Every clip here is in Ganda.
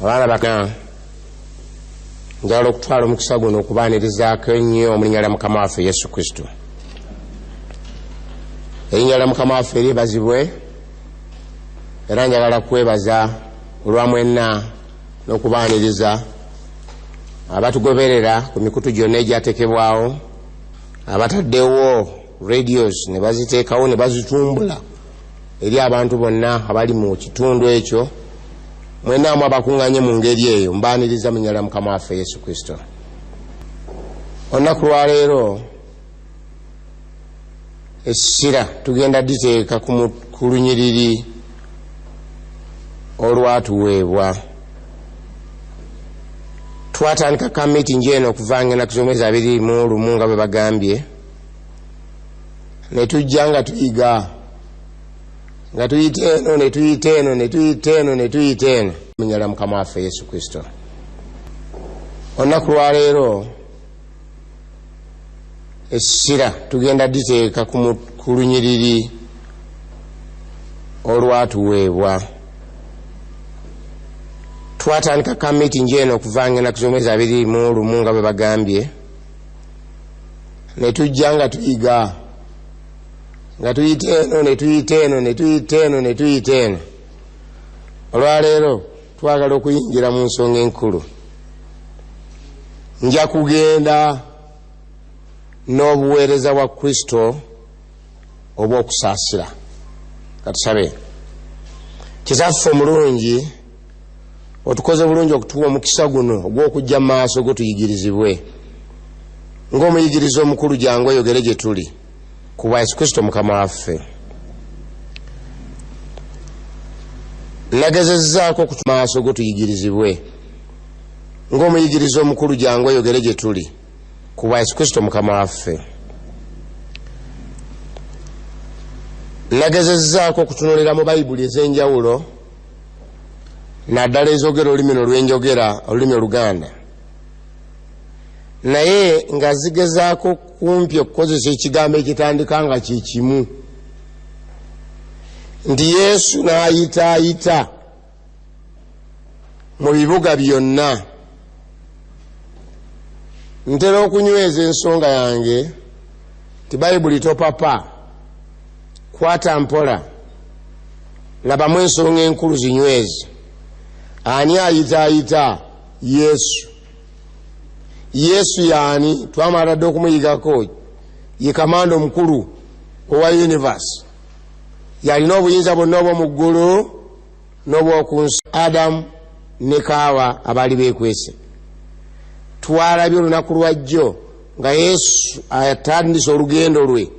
Abaana baka njagala okutwala omukisa guno okubaanirizaako ennyo mu linnya lya Mukama waffe Yesu Kristo. Erinnya lya Mukama waffe eryebazibwe, era njagala kwebaza olwa mwenna n'okubaaniriza abatugoberera ku mikutu gyonna egyatekebwawo, abataddewo radios ne baziteekawo ne bazitumbula eri abantu bonna abali mu kitundu ekyo. Mwenna mwe abakuŋŋaanye mu ngeri eyo, mbaaniriza mu linnya lya Mukama waffe Yesu Kristo. Olunaku lwaleero essira tugenda diteeka ku lunyiriri olwatuweebwa. Twatandika ka meeting eno okuva ng'ennaku z'omwezi 21 nga bwe bagambye, ne tujja nga tuyiga, nga tuyita eno ne tuyita eno ne tuyita eno ne tuyita eno mu linnya lya Mukama waffe Yesu Kristo. Olunaku lwaleero essira tugenda diteeka ku lunyiriri olwatuweebwa. Twatandika ka meeting eno okuva ng'ennaku z'omwezi 21 nga bwe bagambye, ne tujja nga tuyiga, nga tuyita eno ne tuyita eno ne tuyita eno ne tuyita eno. Olwaleero twagala okuyingira mu nsonga enkulu. Nja kugenda n'obuweereza bwa Kristo obw'okusaasira. Katusabe. Kitaffe omulungi, otukoze bulungi okutuwa omukisa guno ogw'okujja mu maaso go tuyigirizibwe. Ng'omuyigiriza omukulu, jangu oyogere gye tuli ku bwa Yesu Kristo Mukama waffe. Nagezezzaako okutuwa maaso go tuyigirizibwe. Ng'omuyigiriza omukulu, jangu oyogere gye tuli ku bwa Yesu Kristo Mukama waffe. Nagezezzaako okutunuulira mu Bayibuli ez'enjawulo, naddala ezogera olulimi lwenjogera, olulimi Oluganda, naye nga zigezaako kumpi okukozesa ekigambo ekitandika nga kye kimu, nti Yesu n'ayitaayita mu bibuga byonna. Ntera okunyweza ensonga yange nti Bayibuli topapa, kwata mpola, labamu ensonga enkulu zinyweze. Ani ayitaayita? Yesu. Yesu yaani? Twamala dde okumuyigako. Ye kamanda omukulu owa universe, yalina obuyinza bwonna obw'omu ggulu n'obw'oku nsi. Adamu ne Kaawa abaali beekwese, twalabye olunaku lwajjo nga Yesu atandise olugendo lwe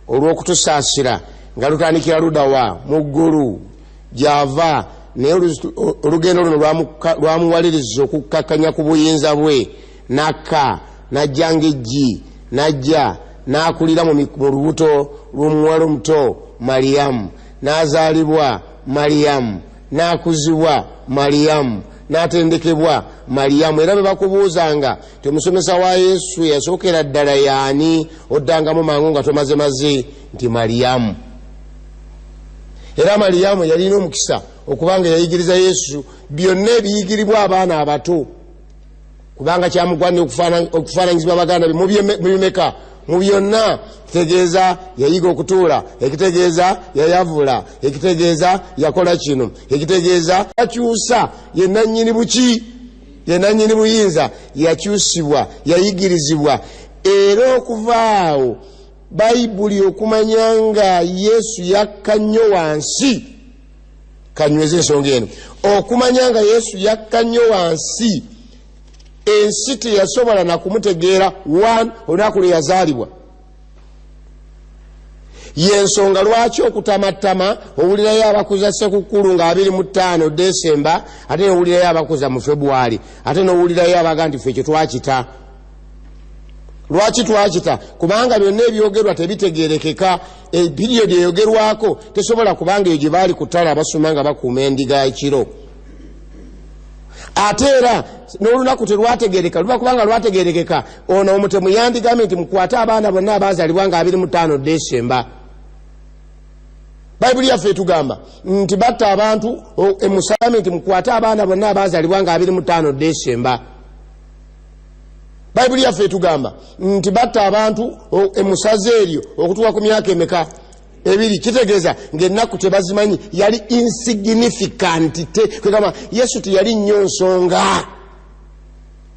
olw'okutusaasira nga lutandikira ludawa? Mu ggulu gyava. Naye olugendo luno lwamuwaliriza okukkakkanya ku buyinza bwe, nakka najja ng'eggi, najja n'akulira mu lubuto lw'omuwala omuto Mariyamu, n'azaalibwa Mariyamu, n'akuzibwa Mariyamu, n'atendekebwa Mariyamu. Era bwe bakubuuzanga ti omusomesa wa Yesu yasookera ddala yaani, oddangamu mangu nga tomaze maze nti Mariyamu. Era Mariyamu yalina omukisa okubanga yayigiriza Yesu byonna ebiyigiribwa abaana abato, kubanga kyamugwanira okufaananyizibwa baganda be mu bimeka? Mu byonna. Kitegeeza yayiga okutuula, ekitegeeza yayavula, ekitegeeza yakola kino, ekitegeeza yakyusa. Ye nannyini buki? Ye nannyini buyinza. Yakyusibwa, yayigirizibwa. Era okuva awo Bayibuli okumanya nga Yesu yakka nnyo wansi, kanyweze ensonga eno, okumanya nga Yesu yakka nnyo wansi, ensi teyasobola nakumutegeera one olunaku lwe yazaalibwa. Yensonga lwaki okutamattama owulirayo abakuza Ssekukulu nga 25 Desemba, ate nowulirayo abakuza mu February, ate nowulirayo abaga nti ffe ekyo twakita. Lwaki twakita? Kubanga byonna ebyogerwa tebitegerekeka. Period eyogerwako tesobola, kubanga eyo gye baali ku ttale abasuma nga bakuuma endiga ekiro. Ate era n'olunaku terwategereka luba, kubanga lwategerekeka, ono omutemu yandigambye nti mukwate abaana bonna abazaalibwa nga 25 Desemba. Bayibuli yaffe etugamba nti batta abantu emusame nti mukwate abaana bonna abazaalibwa nga 25 Desemba. Bayibuli yaffe etugamba nti batta abantu emusaza eryo okutuuka ku myaka emeka? Ebiri. Kitegeeza ng'ennaku tebazimanyi, yali insignificant. Kwegamba Yesu teyali nnyo nsonga.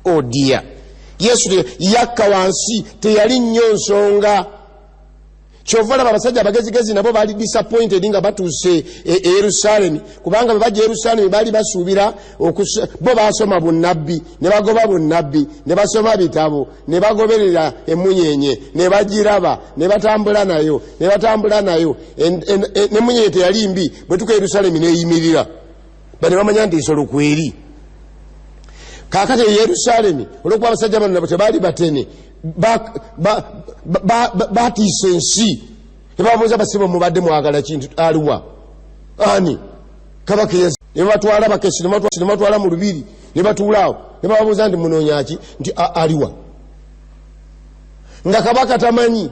Oh dear, Yesu yakka wansi, teyali nnyo nsonga. Kyova laba abasajja abagezigezi nabo baali disappointed nga batuuse e Yerusaalemi, kubanga bwe bajja Yerusaalemi baali basuubira bo basoma bunnabbi ne bagoba bunnabbi ne basoma bitabo ne bagoberera emunyenye ne bagiraba ne batambula nayo ne batambula nayo. N'emunyenye teyali mbi, bwe tuka Yerusaalemi neeyimirira bane bamanya nti ensolo kweri. Kaakati e Yerusaalemi olwokuba abasajja bano nabo tebaali batene, batiisa ensi. Nebabuuza basibo mubadde mwagala kintu aliwa ani kabaka? Nebatwala bakesi nebatwala mu lubiri nebatuulaawo nebababuuza nti munoonyaki nti aliwa, nga kabaka tamanyi,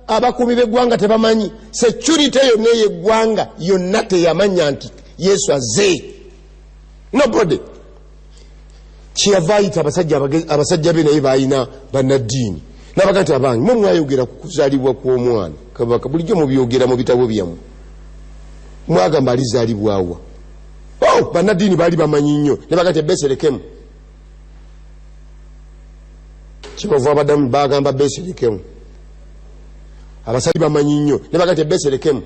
abakuumi b'eggwanga tebamanyi, security yonna ey'eggwanga yonna teyamanya nti Yesu azze. Nobody. Kyeyava ayita abasajja be naye balina bannaddiini nabaga nti abange mwe mwayogera ku kuzaalibwa kw'omwana kabaka, bulijjo mubyogera mu bitabo byammwe, mwagamba alizaalibwawa? Oh, bannaddiini baali bamanyi nnyo nebaga nti Beserekemu. Kyebava abaddamu bagamba Beserekemu. Abasajja bamanyi nnyo nebaga nti Beserekemu.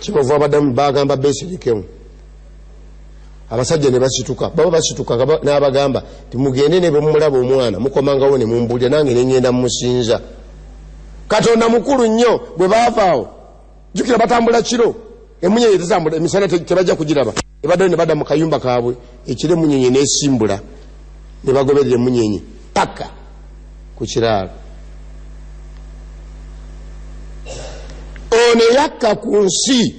Kyebava abaddamu bagamba Beserekemu. Abasajja ne basituka, baba basituka n'abagamba nti mugende ne bwemulaba omwana mukomangawo ne mumbuulira, nange ne ŋŋenda mumusinza. Katonda mukulu nnyo. Bwe baavaawo, jjukira batambula kiro, emunyenye tezambula emisana, tebajja kugiraba. Ne baddayo ne badda mu kayumba kaabwe ekiro, emunyenye n'esimbula ne bagoberera emunyenye paka ku kiraalo. Ono eyakka ku nsi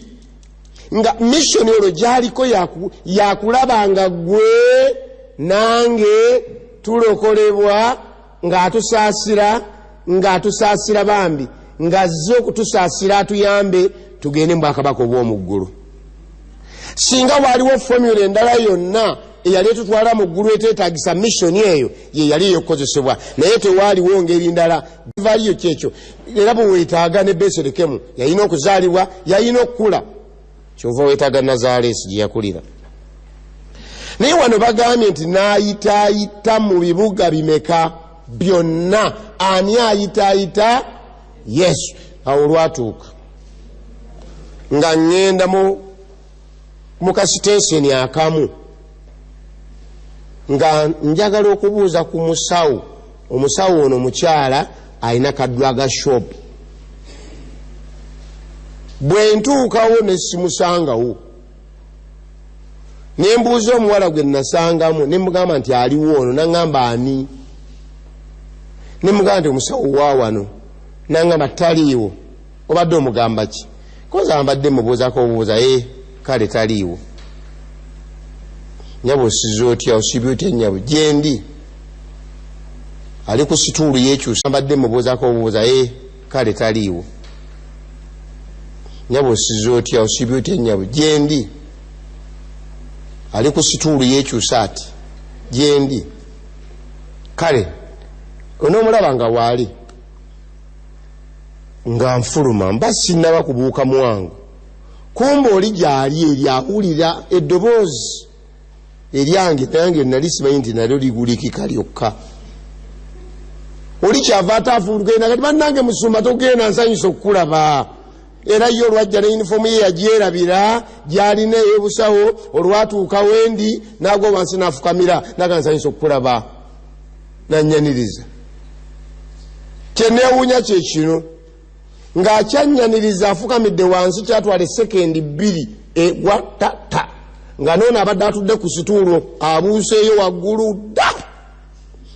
nga missioni olwo gyaliko yakulaba nga gwe nange tulokolebwa, ng'atusaasira, ng'atusaasira bambi, ng'azze okutusaasira atuyambe tugende mu bwakabaka obw'omu ggulu. Singa waaliwo formula endala yonna eyali etutwala mu ggulu eteetagisa missioni eyo, ye yali ey'okukozesebwa, naye tewaaliwo ngeri ndala. Valiyo kyekyo era bwe weetaaga ne Beserekemu yalina okuzaalibwa, yalina okukula, kyova weetaaga Nazaleesi gye yakulira. Naye wano bagambye nti n'ayitaayita mu bibuga bimeka byonna. Ani ayitaayita? Yesu. Awo olwatuuka nga ŋŋenda mu kasitenseni akamu nga njagala okubuuza ku musawo. Omusawo ono mukyala alina ka drug shop. Bwe ntuukawo ne simusangawo, ne mbuuza omuwala gwe nasangamu ne mugamba nti aliwo ono, naŋŋamba ani? Ne mugamba nti omusawo wa wano, naŋŋamba taliiwo. Obadde omugamba ki? Koza mbadde mubuuzako obuuza. Kale taliiwo. Nyabo osize otya, osibye otya nyabo? Gyendi ali ku situulu yekyusa. Mbadde mubuuzako obuuza. Kale taliiwo. Nyabo osize otya, osibye otya nyabo? Gyendi ali ku situulu yekyusa ati gyendi. Kale onoomulaba nga waali nga nfuluma, mba sinnaba kubuuka mwangu, kumba oli gyali eri awulira eddoboozi eryange, nange nali simanyi nti nalyo ligulikika lyokka. Oli kyava ate afulugenda kati, bannange musumba togenda, nsanyusa okukulaba. Era ye olwajja ne yunifoomu ye yagyerabira gyalina ey'obusawo, olwatuuka wendi n'agwa wansi n'afukamira naga nsanyusa okukulaba, nanyaniriza. Kyeneewuunya kye kino, ng'akyanyaniriza afukamidde wansi, kyatwala esekendi 2 egwa tata, nga noono abadde atudde ku situulo abuuseeyo waggulu dda,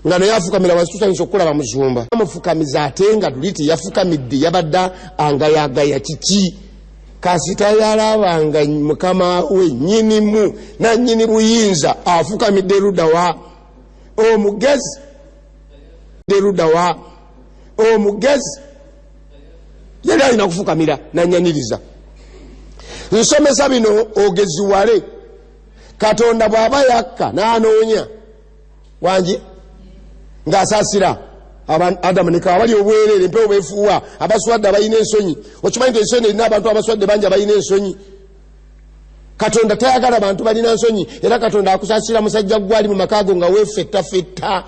nga naye afukamira wansi, tusanyusa okukulaba musumba. Amufukamiza ate nga luli teyafukamidde, yabadde angayagaya kiki? Kasita yalabanga mukama we nnyinimu nannyini buyinza afukamidde luddawa, omugezi luddawa, omugezi Yali alina kufukamira nanyaniriza. Nsomesa bino ogeziwale. Katonda bw'aba yakka n'anoonya wangi ng'asaasira Adamu ne Kawa abali obwereere, empewo beefuuwa, abaswadde abalina ensonyi. Okimanyi nti ensi eno erina abantu abaswadde bangi abalina ensonyi. Katonda tayagala bantu balina nsonyi, era Katonda akusaasira musajja gwali mu maka go nga weefettafetta,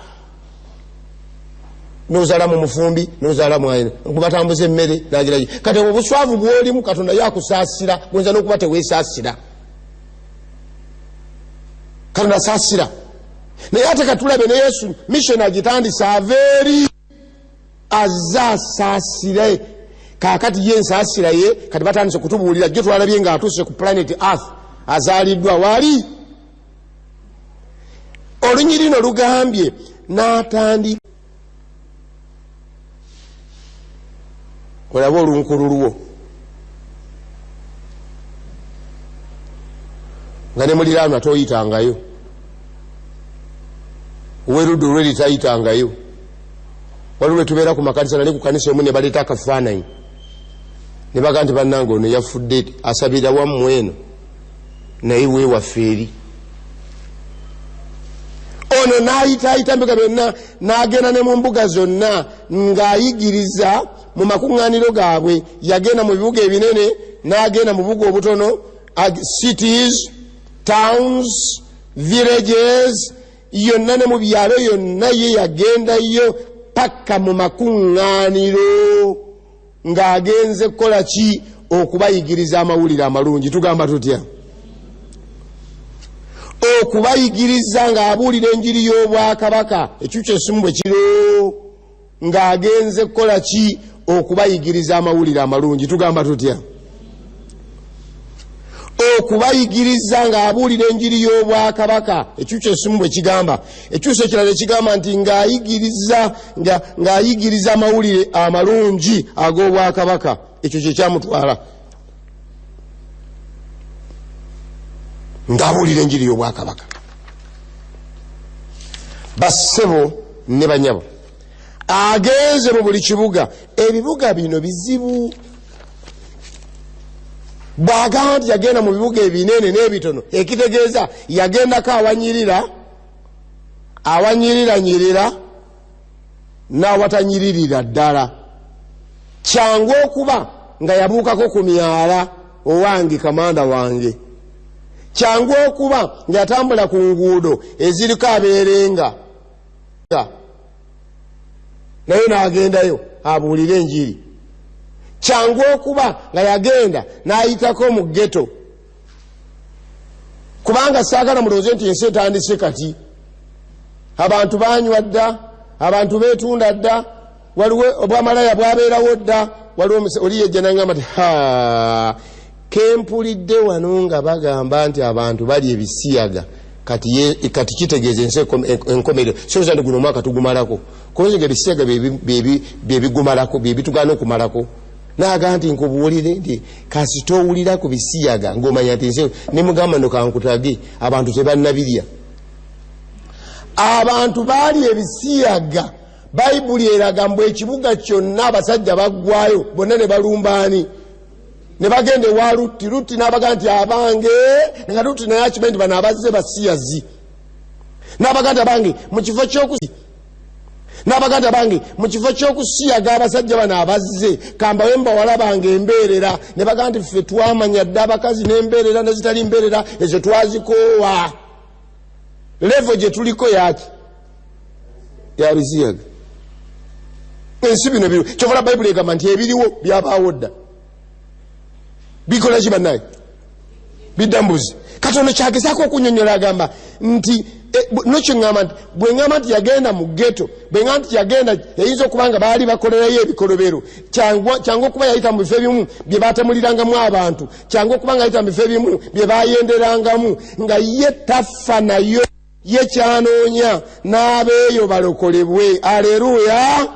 nozaala mu mufumbi, nozaala mwayina nkubatambuza emmere nagira. Kati obuswavu bwolimu Katonda yakusaasira, gwenza n'okuba teweesaasira. Katonda asaasira. Naye ate katulabe ne Yesu mission agitandise, ava eri azze asaasire. Kaakati ye ensaasira ye kati batandise kutubuulira. Jjo twalabye ng'atuuse ku planet Earth, azaaliddwa wali. Olunyirino lugambye n'atandika olabe olunkulu lwo nga ne muliraanwa toyitangayo, owerudde olweri tayitangayo. Waliwo lwe tubeera ku makanisa, nali ku kanisa emu ne baleeta akafaananyi ne baga nti bannange ono yafudde asabira wammwe eno, naye weewaffe eri ono. N'ayitaayita mbiga byonna, n'agenda ne mu mbuga zonna ng'ayigiriza mu makuŋŋaaniro gaabwe. Yagenda mu bibuga ebinene, n'agenda mu bubuga obutono, cities, towns, villages yonna ne mu byalo yonna ye yagendayo paka mu makuŋŋaaniro ng'agenze kukola ki? Okubayigiriza amawulire amalungi. Tugamba tutya? Okubayigiriza ng'abuulira enjiri y'obwakabaka. Ekyo kyesimu bwe kiro ng'agenze kukola ki? Okubayigiriza amawulire amalungi. Tugamba tutya? Okubayigiriza ng'abuulira enjiri y'obwakabaka. Ekyo kyesimu bwe kigamba. Ekyusa ekirala ekigamba nti ng'ayigiriza amawulire amalungi ag'obwakabaka. Ekyo kye kyamutwala, ng'abuulira enjiri y'obwakabaka. Bassebo ne banyabo, agenze mu buli kibuga. Ebibuga bino bizibu. Bw'agamba nti yagenda mu bibuga ebinene n'ebitono, ekitegeeza yagendako awanyirira, awanyirira n'awatanyiririra ddala. Kyangu okuba nga yabuukako ku myala, owange kamanda wange. Kyangu okuba nga yatambula ku nguudo eziriko abeerenga, naye n'agendayo abuulire enjiri. Kyangu okuba nga yagenda n'ayitako mu ghetto, kubanga saagala mulowooze nti ensi etandise kati. Abantu banywa dda, abantu beetunda dda, waliwo obwamalaya bwabeerawo dda. Waliwo oli yejja nangamba nti ha, kempulidde wano nga bagamba nti abantu bali ebisiyaga. Kati kitegeeza ensi enkomerero. Sooza nti guno omwaka tugumalako, kubanga ebisiyaga byebigumalako, byebitugaana okumalako. Naga nti nkubuulire nti kasita owulira ku bisiyaga ng'omanya nti nsi. Ne mugamba no kankutage, abantu tebannabirya. Abantu baali ebisiyaga. Bayibuli eraga mbu ekibuga kyonna abasajja baggwayo bonna ne balumbaani ne bagenda ewa Lutti. Lutti n'abaga nti abange, nga Lutti naye akimanyi nti bano abazze basiyazi, n'abaga nti abange, mu kifo ky'okusi n'abaga nti abange, mu kifo ky'okusiyaga abasajja bano abazze, kambawe mbawala bange embeerera. Ne baga nti ffe twamanya dde abakazi n'embeerera nezitali mbeerera, ezo twazikoowa. Level gye tuliko yaki? Yabisiyaga. Ensi bino biriwo. Kyovola Bayibuli egamba nti ebiriwo byabaawo dda. Bikola ki bannaye? Bidda mbuzi. Katonda kyagezaako okunyonyola, agamba nti nokyeŋŋamba nti bwe ŋŋamba nti yagenda mu ghetto, bwe ŋŋamba nti yagenda, eyinza okuba nga baali bakolerayo ebikolobero. Kyangu okuba yayita mu bifo ebimu bye batemulirangamu abantu, kyangu okuba nga yayita mu bifo ebimu bye bayenderangamu, nga ye tafa nayo. Ye kyanoonya n'abeeyo balokolebwe. Aleluya!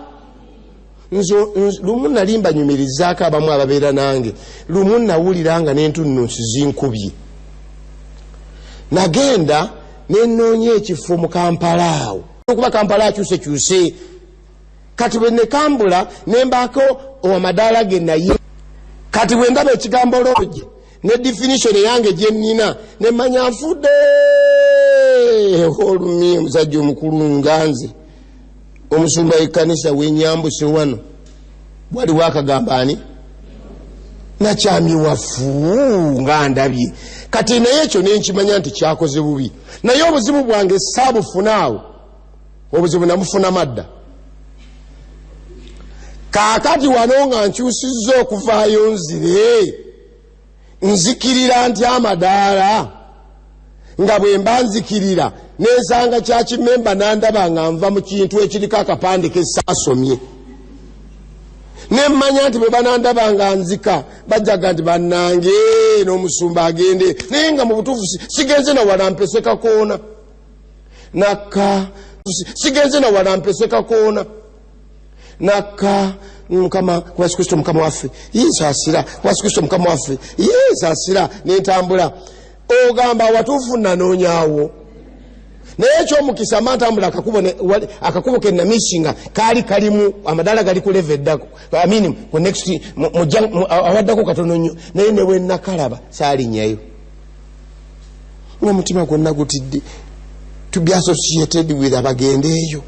Nze lumu nali mbanyumirizaako abamu ababeera nange, lumu nawulira nga n'entunnunsi zinkubye. Nagenda nenoonya ekifo mu Kampala awo, okuba Kampala akyusekyuse. Kati bwe nekambula nembaako amadaala ge naye. Kati bwe ndaba ekigambo lodge ne definition yange gye nnina, ne mmanya nfudde olumi. Omusajja omukulu nga nze, omusumba w'ekkanisa, wenyambuse wano, waliwo akagamba ani nakyamye wafu nga ndabye. Kati naye ekyo nenkimanya nti kyakoze bubi, naye obuzibu bwange saabufunaawo, obuzibu namufuna madda. Kaakati wano nga nkyusizza okuvaayo, nzire nzikirira nti amadaala nga bwe mba nzikirira nensanga kyakimemba nandaba nga nva mu kintu ekiriko akapande kesaasomye, nemmanya nti bwe banandaba nga nzika bajjaga nti bannange n'omusumba agende, naye nga mu butuufu sigenze nawala, mpese kakoona nakka, sigenze nawala, mpese kakoona nakka. Mukama ku Yesu Kristo Mukama waffe, yensaasira, ku Yesu Kristo Mukama waffe, yensaasira, nentambula. Ogamba awatuufu nanoonyaawo, naye ekyomukisa mba ntambula akakubo kenamisinga kaali kalimu amadaala gali ku level eddako, I mean, ku next awaddako katono nnyo, naye ne bwe nakalaba saalinyayo, nga omutima gwonna gutidde to be associated with abagende eyo.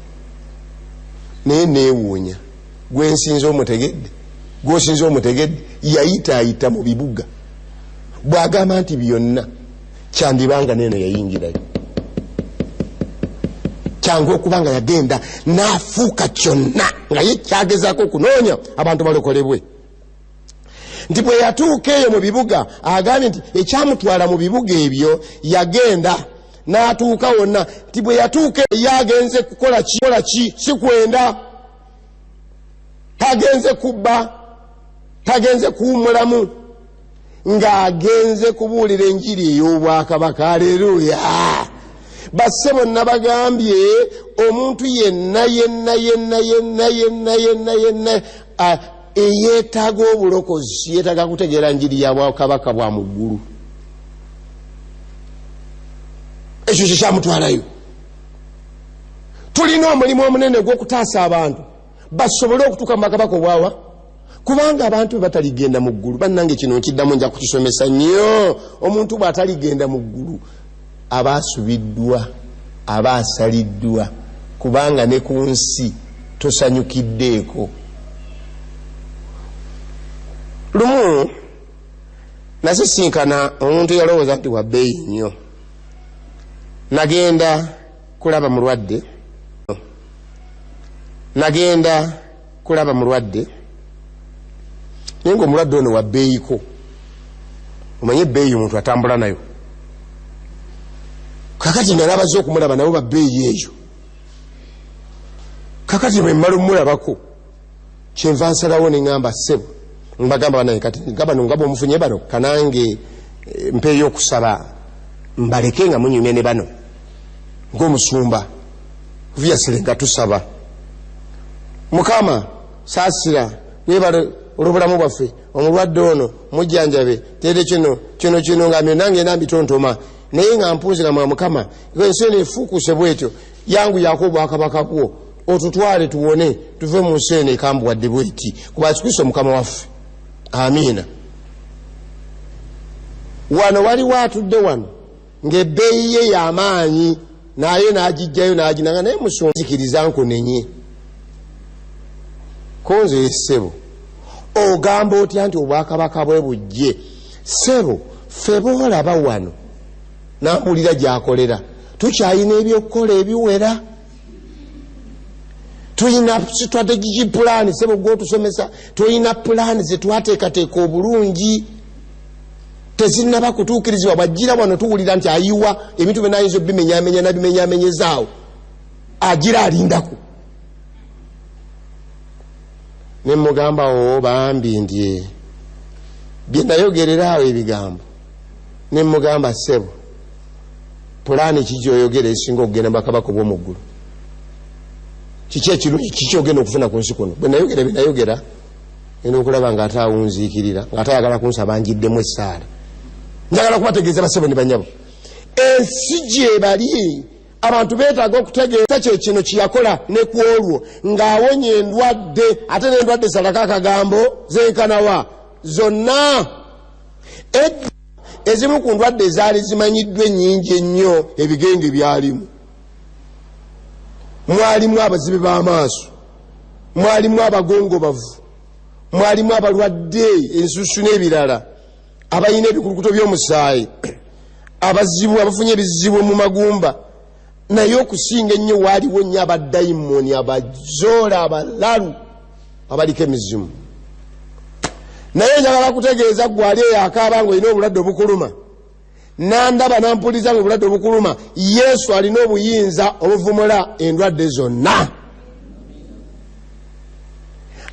Naye neewuunya, gwensinza omutegedde, gwosinza omutegedde, yayitaayita mu bibuga bw'agamba nti byonna kyandibanga neeno yayingirayo, kyangu okuba nga yagenda n'afuuka kyonna nga ye kyagezaako okunoonya abantu balokolebwe. Nti bwe yatuuka eyo mu bibuga, agambye nti ekyamutwala mu bibuga ebyo, yagenda n'atuuka wonna, nti bwe yatuuka eyo agenze kukola ki? Kola ki? Si kwenda, tagenze kubba, tagenze kuwummulamu, ng'agenze kubuulira enjiri ey'obwakabaka. Aleluya! Basse bonna bagambye omuntu yenna yenna yenna yenna yenna yenna yenna eyeetaaga obulokozi yeetaaga kutegeera njiri ya bwakabaka bwa mu ggulu. Ekyo kyekyamutwalayo. Tulina omulimu omunene gw'okutaasa abantu basobole okutuuka mu bwakabaka obwawa, kubanga abantu bwe bataligenda mu ggulu, bannange, kino nkiddamu, nja kukisomesa nnyo. Omuntu bw'ataligenda mu ggulu aba asubiddwa, aba asaliddwa, kubanga ne ku nsi tosanyukiddeeko. Lumu nasisinkana omuntu yalowooza nti wa bbeeyi nnyo. Nagenda kulaba mulwadde, nagenda kulaba mulwadde, naye nga omulwadde ono wa bbeeyiko. Omanye ebbeeyi omuntu atambula nayo. Kakati nga nabaze okumulaba nabo babbeeyi eyo. Kakati bwe mmala omulabako, kyenva nsalawo neŋŋamba, ssebo, mbagamba banaye, kati nga bano nga bwomufunye bano, kanange mpeeyo okusaba mbaleke nga munyumye ne bano ng'omusumba. Obviously nga tusaba, Mukama saasira, webale olw'obulamu bwaffe, omulwadde ono mujjanjabe, tere kino kino kino, nga byonna ngenda mbitontoma, naye nga mpunze nga mwa Mukama, ensi eno efuukuse bwetyo, yangu yako obwakabaka bwo otutwale tuwone tuve mu nsi eno ekambuwadde bweti, kuba Kristo Mukama waffe, amiina. Wano waliwo atudde wano ng'ebbeeyi ye y'amaanyi, naye n'agijjayo n'aginanga, naye musumzikiriza nkunenye konze. Ssebo, ogamba otya nti obwakabaka bwe bujje? Ssebo, ffe boolaba wano nampulira gyakolera, tukyalina ebyokukola ebiwera, tulina strategic plan. Sebo, gwotusomesa, tulina pulaani zetwateekateeka obulungi, tezinaba kutuukirizibwa. Bwajjira wano tuwulira nti ayiwa ebintu byenayinza obimenyamenya nabimenyamenyezaawo, agira alindako. Nemugamba, o bambi, nti byenayogereraawo ebigambo, nemugamba, ssebo, pulaani kiki oyogerera esinga okugenda mubwakabaka obwomuggulu? Kiki ekirungi, kiki ogenda okufuna ku nsi kuno? Bwe nayogera byenayogera, enda okulaba nga ate awunziikirira, nga ate ayagala kunsaba njiddemu essaala. Njagala kubategeeza, basebo ne banyabo, ensi gye bali Abantu beetaaga okutegeeza kye kino kyeyakola ne ku olwo ng'awonya endwadde, ate n'endwadde salako akagambo zenkanawa zonna. Ezimu ku ndwadde ezaali zimanyiddwa ennyingi ennyo ebigenge byalimu, mwalimu abazibe b'amaaso, mwalimu abagongobavu, mwalimu abalwadde ensusu n'ebirala, abalina ebikulukuto by'omusaayi, abazibu abafunye ebizibu mu magumba. Naye okusinga ennyo waaliwo nnyo abadayimoni, abazoola, abalalu abaliko emizimu. Naye njagala kutegeeza gwe ali eyo akaaba ng'olina obulwadde obukuluma, nandaba nampuliza nga obulwadde obukuluma, Yesu alina obuyinza obuvumula endwadde zonna.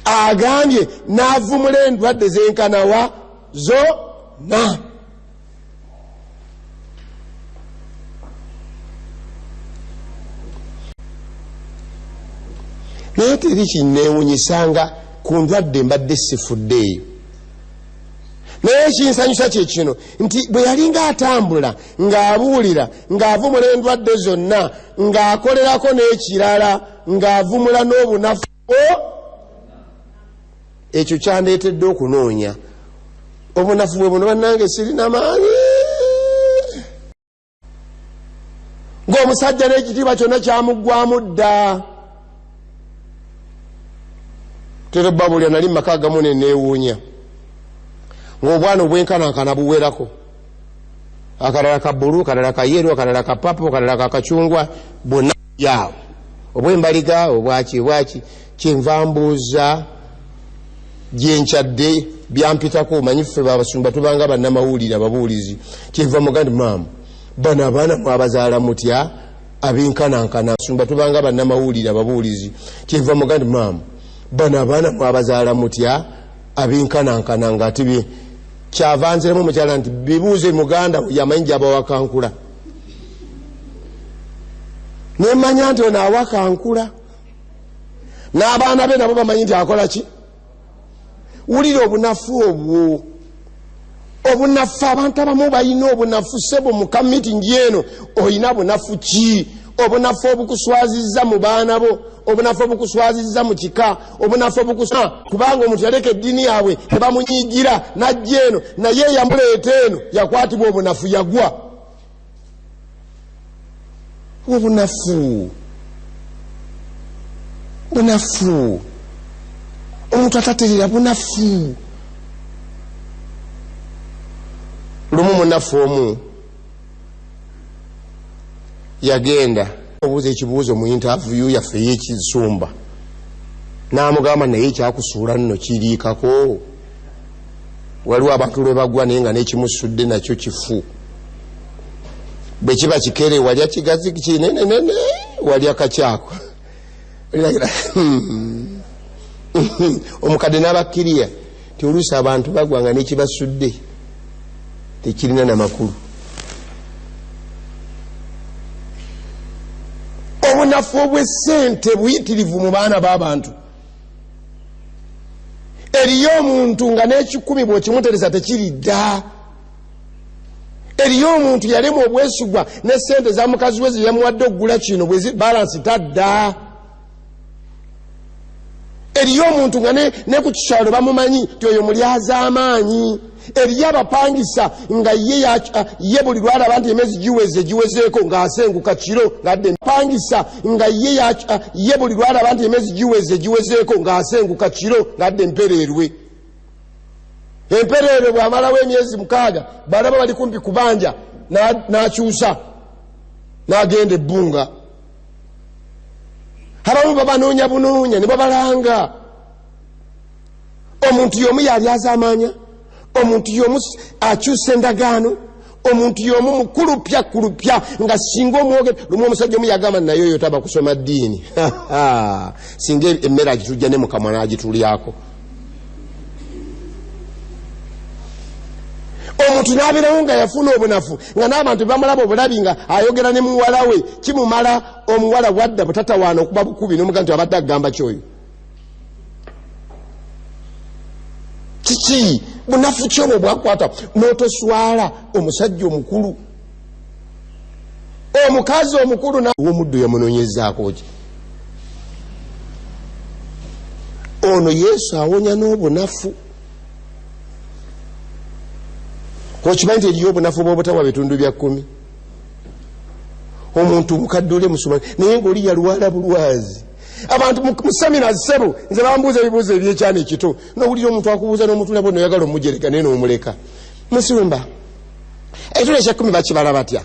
Agambye n'avumula endwadde zenkanawa zonna. Naye teri kinneewunyisanga ku ndwadde mbadde sifudde eyo. Naye ekinsanyusa kye kino nti bwe yalinga atambula ng'abuulira ng'avumula endwadde zonna, ng'akolerako n'ekirala, ng'avumula n'obunafu, ekyo kyandeetedde okunoonya obunafu bwe buno. Bannange sirina maanyi, ng'omusajja n'ekitiibwa kyonna kyamuggwamu dda. Tero babulya nali mu maka agamu ne neewuunya ng'obwana obwenkanankana buwerako, akalala ka bbulu, akalala ka yeru, akalala ka papo, akalala ka kacungwa, bwonna yaawo obwembaliga obwaki obwaki. Kyenva mbuuza gyenkyadde byampitako, omanyi ffe babasumba tubanga bannamawulire ababuulizi. Kyenva muga nti maama, bano abaana mwabazaala mutya abenkanankana? Sumba tubanga bannamawulire ababuulizi. Kyenva muga nti maama, bano abaana mwabazaala mutya abenkanankana? Nga ate kyava nziremu omukyala nti bibuuze muganda yamanyi gyabawakankula. Nemanya nti ono awakankula n'abaana be nabo bamanyi nti akola ki. Wulira obunafu obwo, obunafu. Abantu abamu balina obunafu. Sebo mu kamitingi eno olina bunafu ki? Obunafu obukuswazizza mu baana bo, obunafu obukuswazizza mu kika, obunafu obukusa kubanga omuntu yaleka eddiini yaabwe tebamunyiigira n'ajja eno, naye yamuleeta eno yakwatibwa obunafu, yagwa obunafu. Bunafu, omuntu ataterera bunafu. Lumu munafu omu yagenda obuuza ekibuuzo mu interview yaffe ey'ekisumba, n'amugamba naye ekyakusuula nno kiriikako. Waliwo abantu lwe bagwa naye nga n'ekimusudde nakyo kifu, bwe kiba kikere walya kigazi kinenenene, walya kakyako. Omukadde n'abakkiriya nti oluusi abantu bagwa nga n'ekibasudde tekirina namakulu. Obunafu obw'essente buyitirivu mu baana b'abantu. Eriyo omuntu nga n'ekikumi bw'okimutereza tekiridda. Eriyo omuntu yalema obwesigwa ne ssente za mukazi we ze yamuwadde okugula kino bwe balansi tadda. Eriyo omuntu nga ne ku kikyalo bamumanyi nti oyo mulyazaamaanyi. Eriyo abapangisa nga ye buli lwalaba nti emyezi giweze giwezeeko ng'asenguka kiro ng'adde pangisa, nga ye buli lwalaba nti emyezi giweze giwezeeko ng'asenguka kiro ng'adde empereerwe. Empereerwe bw'amalawo emyezi 6 balaba bali kumpi kubanja, n'akyusa n'agenda ebbunga. Abamu babanoonya bunoonya ne babalanga. Omuntu y'omu yalyazaamaanya, omuntu y'omu akyusa endagaano, omuntu y'omu mukulupya kulupya nga singa omwogere. Lumu omusajja omu yagamba naye oyo taba kusoma ddiini, singa emmere agitujja ne mukamwa n'agitulyako. Omuntu n'abeerawo nga yafuna obunafu, nga n'abantu bamulaba obulabi nga ayogera ne muwala we, kimumala omuwala bwadda butatawaana okuba bukubi n'omuga nti abadde agamba kyoyo. Kiki bunafu ki obwo bwakwata n'otoswala omusajja omukulu? Omukazi omukulu ow'omuddu yamunoonyezaako ki? Ono Yesu awonya n'obunafu. Okimanyi nti eriyo obunafu bw'obutawa bitundu bya 10? Omuntu mukadde oli musoma naye ng'oli yalwala bulwazi. Abantu mu seminar ssebo nze bambuuza ebibuuzo ebyekyana ekito, n'owulira omuntu akubuuza n'omutula bwe noyagala omujerega naye n'omuleka. Musumba, ekitundu ekya 10 bakibala batya?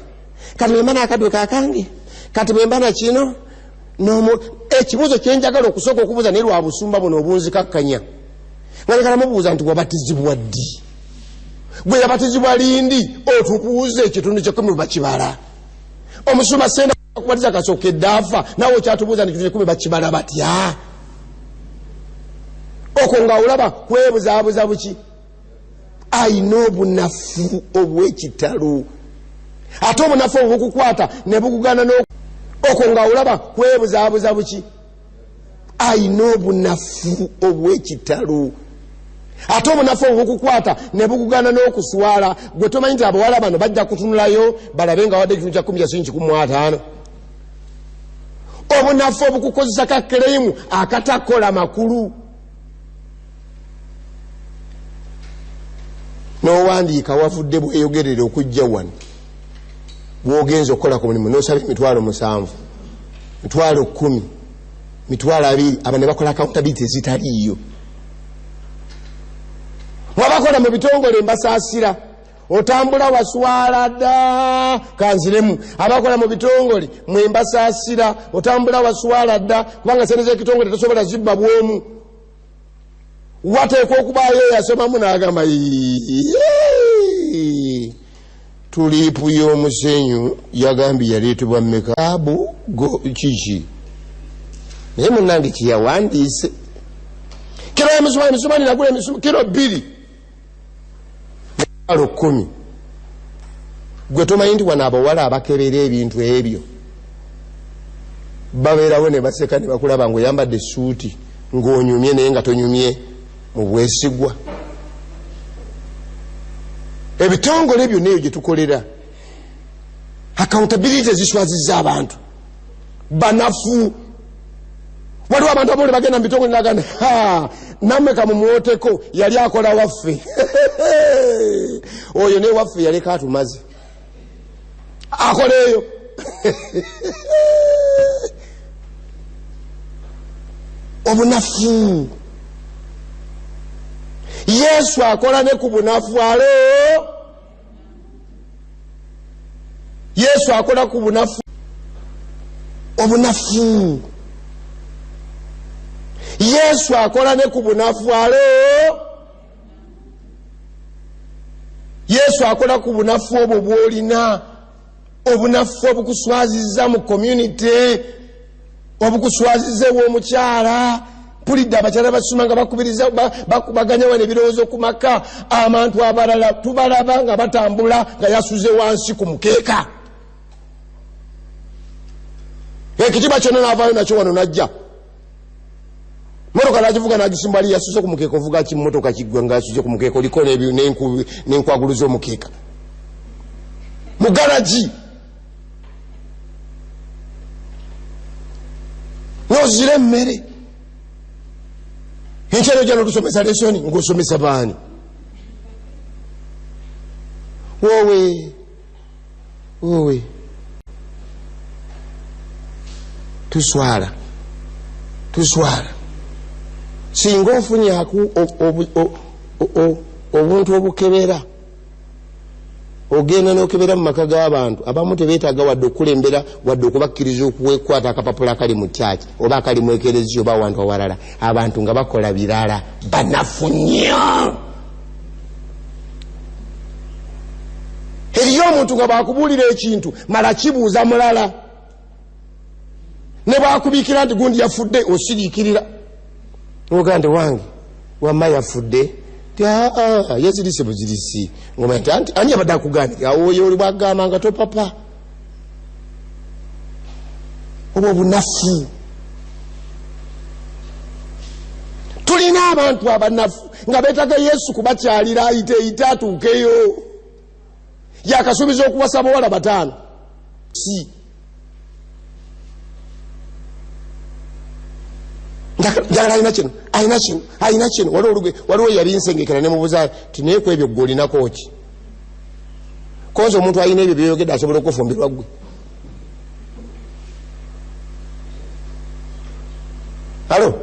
Kati bwe mba n'akadduka akange, kati bwe mba na kino, ekibuuzo kye njagala okusooka okubuuza naye lwa busumba buno obunzikakkanya. Nga njagala mubuuza nti wabatizibwa ddi? Gwe yabatizibwa lindi? Otubuuze ekitundu kya 10 bakibala. Omusumba senda kubatiza kasookedde afa, naawe okyatubuuza nti ekitundu kya 10 bakibala batya? Okwo nga olaba kwebuzaabuza buki? Ayina obunafu obw'ekitalo. Ate obunafu obwo bukukwata ne bukugana okwo nga olaba kwebuzaabuza buki? Ayina obunafu obw'ekitalo. Ate obunafu obwo bukukwata ne bukugana n'okuswala. Gwe tomanyi nti abawala bano bajja kutunulayo balabe nga wadde ekitundu kya 10 kya siringi 15. Obunafu obukukozesa ka kereyimu akatakola makulu. N'owandiika wavudde bweyogerere okujja wano bw'ogenza okukola ku mulimu n'osaba emitwalo 7, mitwalo 10, mitwalo 20, abo ne bakola accountability ezitaliiyo. Mwabakola mu bitongole mbasaasira, otambula waswala dda. Kanziremu, abakola mu bitongole mwe mbasaasira, otambula waswala dda, kubanga sente z'ekitongole tosobola zibba bw'omu. Wateekwa okubaayo eyasomamu n'agamba tuliipu y'omusenyu yagambye yaleetebwa mmeka? Abu go kiki? Naye munnange kyeyawandiise. Kiro y'emisumaali, emisumaali nagula kiro 2 mitwalo 10. Gwe tomanyi nti wano abawala abakebera ebintu ebyo babeerawo ne baseka ne bakulaba ng'oyambadde essuuti ng'onyumye naye nga tonyumye mu bwesigwa. Ebitongole byonna eyo gye tukolera accountability ziswazizza abantu banafu. Waliwo abantu abole bagenda mu bitongole nagamba nammwe kamumwoteko yali akola waffe. Oyo ne waffe yaleka atumaze akola eyo. Obunafu. Yesu akola ne ku bunafu. Alo, Yesu akola ku bunafu. Obunafu. Yesu akola ne ku bunafu. Alo, Yesu akola ku bunafu obwo bw'olina, obunafu obukuswazizza mu community, obukuswazizza ew'omukyala. Mpulidde abakyala basoma nga bakubiriza bakubaganya wano ebirowoozo ku maka. Abantu abalala tubalaba nga batambula nga yasuze wansi ku mukeeka, ekitiba kyonna n'avaayo nakyo wano n'ajja motoka n'agivuga n'agisimba ali yasuze ku mukeeka. Ovuga ki mmotoka kiggwa nga yasuze ku mukeeka, oliko n'enkwagulu z'omukeeka mu garagi n'ozira emmere. Enkyalo ojja n'otusomesa lesoni ng'osomesa baani? Wowe wowe, tuswala tuswala. Singa ofunyaku obuntu obukebera, ogenda n'okebera mu maka g'abantu abamu tebeetaaga wadde okukulembera wadde okubakkiriza okukwata akapapula akali mu kyaki oba akali mu ekereziya oba awantu awalala. Abantu nga bakola birala, banafu nnyo. Eriyo omuntu nga bw'akubuulira ekintu mala kibuuza mulala, ne bw'akubiikira nti gundi yafudde osiriikirira ogaa nti wange wamma yafudde, ti aa yazirise buzirisi. Ngomanya nti anti ani yabadde akugambye awo oyo oli bwagamba nga topapa. Obwo obunafu. Tulina abantu abanafu nga beetaaga Yesu kubakyalira ayite eyite atuukeyo. Yakasuubiza okuwasa abawala 5. Si Njagala alina kino, alina kino, alina kino. Waliwo yabinsengekera ne mubuuza ti naye ku ebyo gwe olinako ki? Konza omuntu alina ebyo byeyogedde asobola okufumbirwa ggwe. Alo,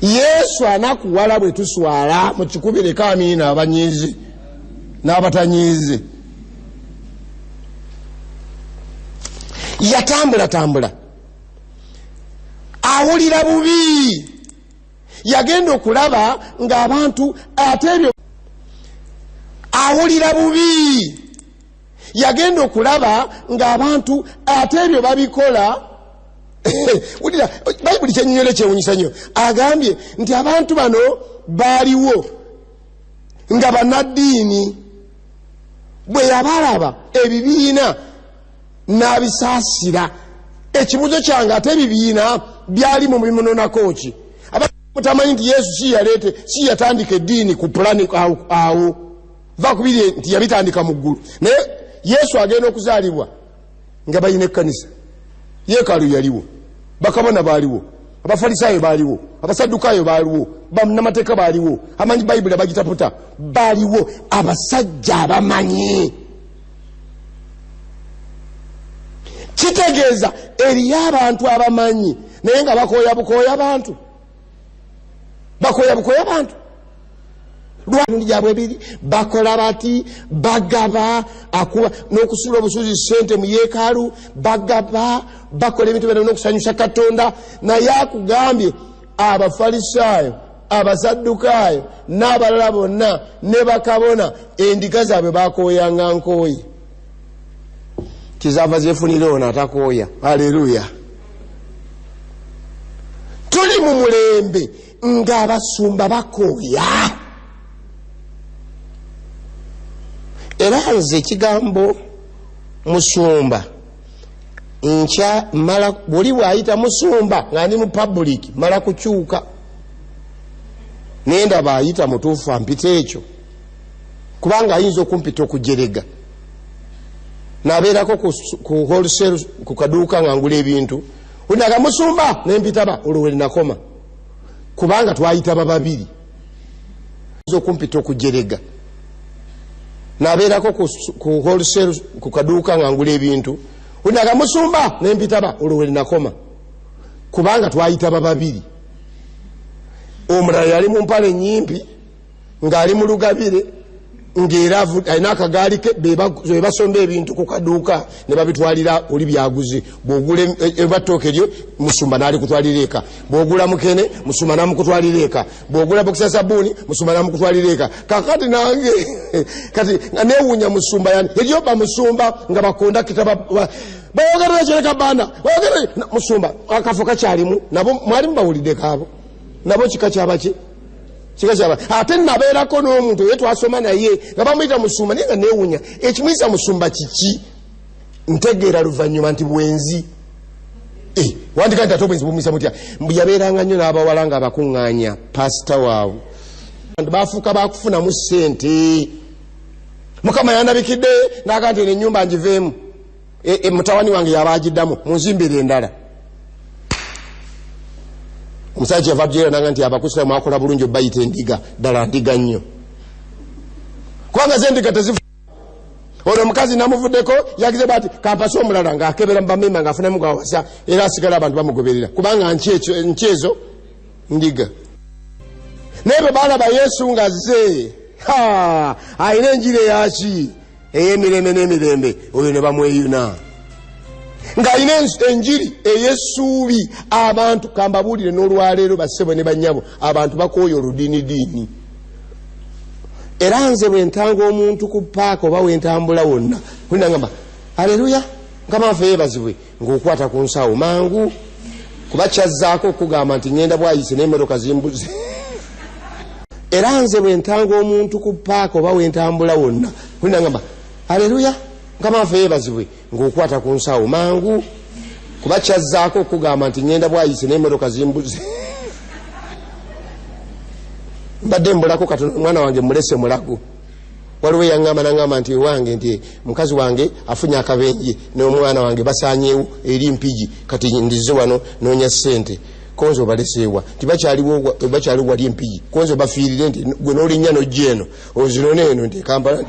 Yesu anakuwala bwe tuswala mukikubireko amiina abanyiizi n'abatanyiizi. Yatambulatambula awulira bubi, yagenda okulaba ng'abantu ate ebyo awulira bubi, yagenda okulaba ng'abantu ate ebyo babikola. Wulira Bayibuli kyennyonnyola ekyewuunyisa nnyo. Agambye nti abantu bano baaliwo nga bannaddiini, bwe yabalaba ebibiina n'abisaasira. Ekibuuzo kyange, ate ebibiina byali mu bimunonako ki? Mutamanyi nti Yesu si yaleete, si yatandika eddiini ku pulani awo va kubiri nti yabitandika mu ggulu. Naye Yesu agenda okuzaalibwa nga balina ekkanisa, yeekaalu yaliwo, bakabona baaliwo, abafalisaayo baaliwo, abasaddukaayo baaliwo, bannamateeka baaliwo, amanyi Bayibuli abagitaputa baaliwo, abasajja abamanyi. Kitegeeza eriyo abantu abamanyi naye nga bakooya bukooya bantu, bakooya bukooya bantu. Lwamirundi gyabwe ebiri bakola bati, bagaba akuba n'okusuula obusuuzi ssente mu yeekaalu, bagaba, bakola ebintu byonna n'okusanyusa Katonda. Naye akugambye abafalisaayo, abasaddukaayo n'abalala bonna ne bakabona endiga zaabwe bakooyanga nkooye, kizaava zeefunira ono atakooya. Aleluya. Tuli mu mulembe ng'abasumba bakooya. Era nze ekigambo musumba nkya mala buli bw'ayita musumba nga ndi mu public mala kukyuka nendaba ayita mutuufu ampita ekyo, kubanga ayinza okumpita okujerega. Nabeerako ku wholesale ku kaduuka nga ngula ebintu, unaga musumba nempitaba olwo we nakoma, kubanga twayitaba babiri. Ayinza okumpita okujerega. Nabeerako ku wholesale ku kaduuka nga ngula ebintu, unaga musumba nempitaba olwo we nakoma, kubanga twayitaba babiri. Omulala yali mu mpale nnyimpi ng'ali mu lugabire, ng'era alina akagaali ke, be basomba ebintu ku kaduuka ne babitwalira oli byaguze. Bw'ogula ettooke eryo musumba n'alikutwalira eka, bw'ogula mukene musumba n'amukutwalira eka, bw'ogula bokisi ya sabbuuni musumba n'amukutwalira eka. Kakati nange kati nga neewuunya musumba yani eriyo bamusumba nga bakondakita bayogerera kireka baana bayogerera musumba akafo kakyalimu nabo mwalimu bawuliddeko abo nabo kika kyabaki kika kyaba. Ate nabeerako n'omuntu ye twasoma naye nga bamuyita musumba, naye nga neewuunya ekimuyisa musumba kiki. Ntegeera luvannyuma nti bwenzi. Wandika nti ate obwenzi bumuyisa mutya? Mbu yabeeranga nnyo n'abawala nga abakuŋŋaanya pasita waabwe, bafuuka bakufunamu ssente. Mukama yandabikidde n'agamba nti eno ennyumba ngiveemu, mutawani wange yaba agiddamu munzimbire endala. Omusajja kyava tujeera nanga nti abakusiramu akola bulungi obayita endiga, ddala ndiga nnyo, kubanga ze endiga tezifu. Ono omukazi namuvuddeko yagize bati kampase omulala ng'akebera mu bamemba ng'afunamu gwawasa, era asigala abantu bamugoberera kubanga nki ezo ndiga. Naye bwe balaba Yesu ng'azze, alina enjiri eyaki ey'emirembe n'emirembe, oyo ne bamweyuna ng'alina enjiri ey'essuubi. Abantu kambabuulire n'olwaleero bassebo ne bannyabo, abantu bakooya oludiinidiini. Era nze bwe ntanga omuntu ku paaka oba we ntambula wonna, nagamba aleluya Mukama waffe yeebazibwe, ng'okwata ku nsawo mangu, kuba kyazzaako okugamba nti ŋŋenda bwayise n'emmotoka zimbuze. Era nze bwe ntanga omuntu ku paaka oba we ntambula wonna, nagamba aleluya Mukama waffe yeebazibwe, ng'okwata ku nsawo mangu, kuba kyazzaako okugamba nti ŋŋenda bwayise n'emmotoka zimbuze. Mbadde mbulako katono omwana wange mulese mulago. Waliwo yaŋŋamba naŋŋamba nti ewange nti mukazi wange afunye akabenje n'omwana wange basaanyeewo eri Mpigi, kati ndize wano noonya ssente. Konze obaleseewa nti bakyaliwo wali Empigi. Konze obafiirire nti gwe n'olinnya n'ojja eno ozinone eno nti Kampala.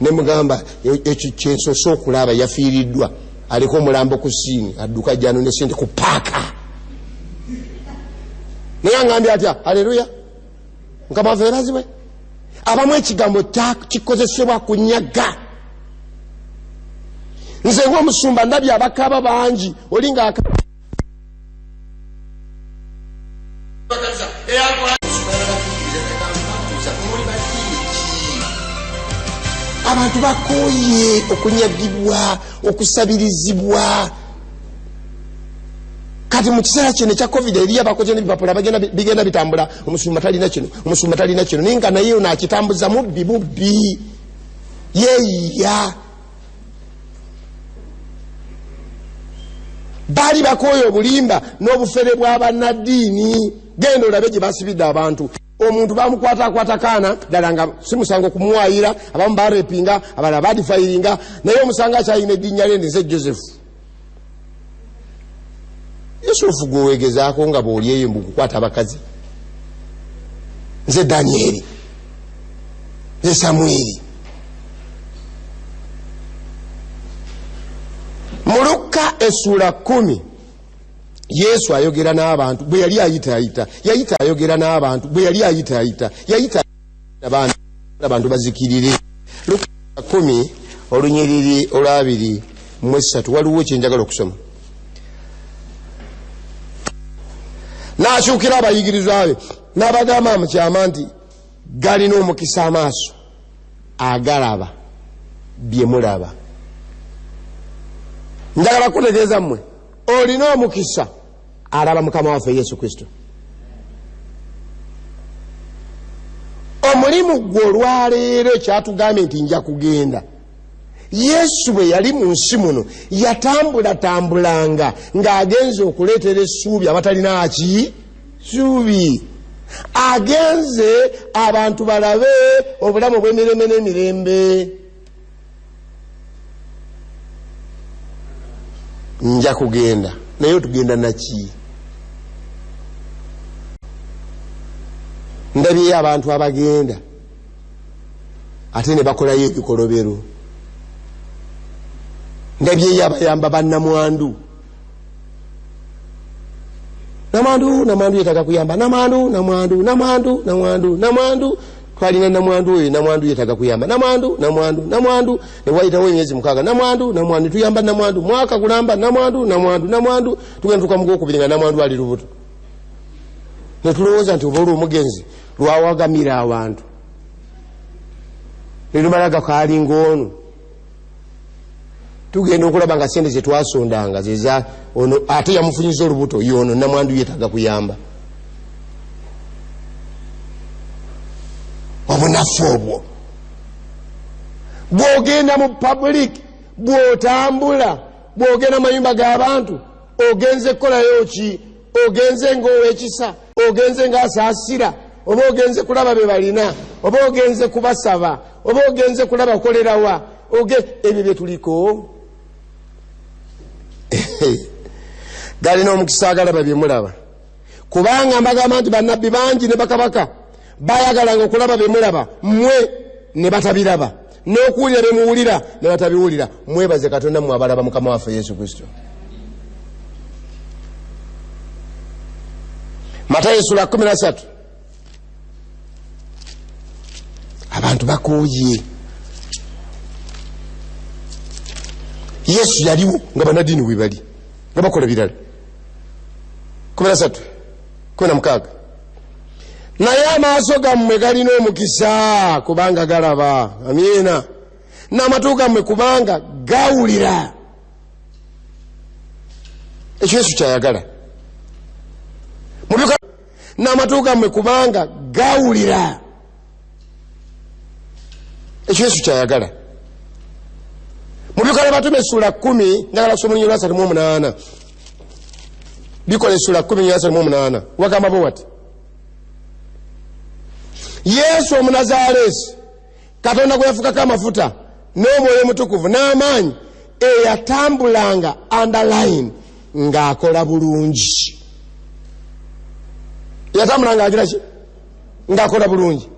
Nemugamba ekyo kyensose okulaba, yafiiriddwa aliko omulambo ku siini, adduka jjano ne sente ku paaka. Naye angambye atya? Aleluya, Mukama waffe yeebazibwe. Abamu ekigambo kikozesebwa kunyaga. Nze ng'omusumba ndabye abakaaba bangi, oli nga abantu bakooye okunyagibwa, okusabirizibwa. Kati mu kiseera kino ekya COVID eriyo abakoze n'ebipapula bigenda bitambula, omusumba talina kino, omusumba talina kino, naye nga naye ono akitambuza mubbi bubbi, yeeyiya. Baali bakooye obulimba n'obufere bw'abannaddiini. Genda olabe gye basibidde abantu. Omuntu bamukwata akwata kaana ddala nga si musango kumuwayira, abamu barepinga, abalala badifayiringa, naye omusango akyalina eddinya lye nze Joseph. Yusufu gwewegezaako nga bw'oli eyo mbu kukwata abakazi. Nze Danieri, nze Samwiri. Mu Lukka essuula 10 Yesu ayogera n'abantu bwe yali ayitaayita, yayita ayogera n'abantu bwe yali ayitaayita, yayita abantu bazikirire. Lukka 10 olunyiriri olwabiri mu esatu, waliwo kyenjagala okusoma. N'akyukira abayigirizwa be n'abagamba mu kyama nti galina omukisa amaaso agalaba bye mulaba. Njagala kutegeeza mmwe, olina omukisa alaba Mukama waffe Yesu Kristo. Omulimu gwe olwaleero ekyatugambye nti nja kugenda. Yesu bwe yali mu nsi muno yatambulatambulanga ng'agenze okuleetera essuubi abatalina ki ssuubi, agenze abantu balabe obulamu obw'emirembe n'emirembe. Nja kugenda, naye otugenda naki? Ndabyeyo abantu abagenda ate ne bakolayo ebikolobero. Ndabyeyo abayamba bannamwandu. Namwandu, namwandu yetaaga kuyamba, namwandu, namwandu, namwandu, namwandu, namwandu. Twalina namwandu oyo, namwandu yetaaga kuyamba, namwandu, namwandu, namwandu. Ne wayitawo emyezi 6, namwandu, namwandu, tuyamba namwandu, mwaka gulamba, namwandu, namwandu, namwandu. Tugenda tuka mu gwokubiri nga namwandu ali lubuto. Ne tulowooza nti oba olw'omugenzi lwawagamira abantu, ne lumala gakaalinga ono. Tugenda okulaba nga sente zetwasondanga zeza ono, ate yamufunyiza olubuto yono namwandu yetaaga kuyamba. Obunafu obwo bw'ogenda mu public, bw'otambula, bw'ogenda mayumba g'abantu, ogenze kukolayo ki? Ogenze ng'owekisa, ogenze ng'asaasira, oba ogenze kulaba be balina, oba ogenze kubasaba, oba ogenze kulaba kukolerawa, ebyo bye tuliko. Galina omukisa agalaba bye mulaba, kubanga mbagamba nti bannabbi bangi ne bakabaka bayagalanga okulaba bye mulaba mmwe ne batabiraba, n'okuwulira bye muwulira ne batabiwulira. Mwebaze Katonda mmwe abalaba Mukama waffe Yesu Kristo. Matayo sura 13. Abantu bakooye. Yesu yaliwo nga bannaddiini we bali nga bakola birala. 13 16. Naye amaaso gammwe galina omukisa kubanga galaba, amiina, n'amatu gammwe kubanga gawulira. Ekyo Yesu kyayagala. N'amatu gammwe kubanga gawulira. Ekyo Yesu kyayagala. Mu Bikola Batume sura 10, njagala kusoma olunyiriri lwa 38. Bikola sura 10 38. Wagamba bo wati: Yesu Omunazaalesi, Katonda gwe yafukako amafuta n'Omwoyo Omutukuvu n'amaanyi, eyatambulanga underline ng'akola bulungi. Yatambula ng'agira ki? Ng'akola bulungi,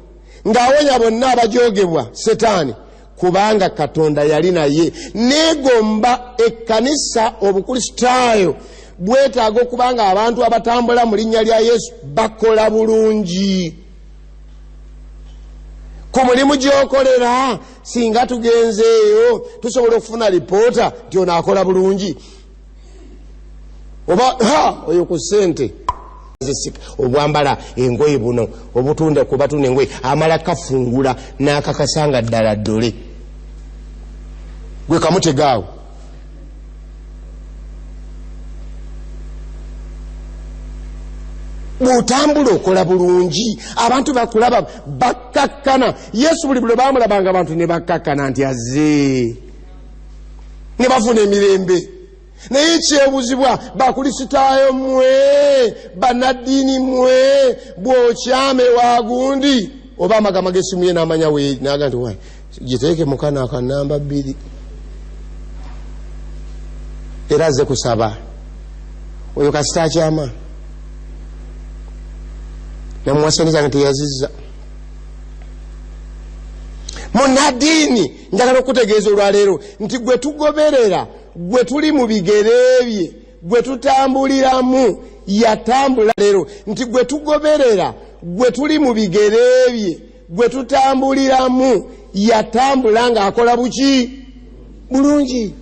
ng'awonya bonna abajogebwa Setaani, kubanga Katonda yali naye. Neegomba ekkanisa, obukristaayo bwetaaga okubanga abantu abatambula mu linnya lya Yesu bakola bulungi. Ku mulimu gy'okolera, singa tugenzeeyo tusobola okufuna lipoota nti ono akola bulungi, oba ha oyo ku ssente obwambala engoye buno obutunda kubatunda engoye, amala kafungula n'akakasanga ddala ddole gwe kamutegaawo. Bw'otambula okola bulungi, abantu bakulaba bakkakkana. Yesu buli lwe baamulabanga abantu ne bakkakkana nti azze, ne bafuna emirembe. Naye kyebuzibwa, bakulisitaayo mmwe, bannaddiini mmwe, bw'okyama ewagundi oba amagama g'essimu ye n'amanya we, n'agamba nti wayi giteeke mukana akanamba 2, era azze kusaba. Oyo kasita akyama namuwasaniza nga teyazizza. Munnaddiini, njagala okutegeeza olwaleero nti gwe tugoberera, gwe tuli mu bigere bye, gwe tutambuliramu, yatambula leero nti gwe tugoberera, gwe tuli mu bigere bye, gwe tutambuliramu, yatambula ng'akola buki? Bulungi.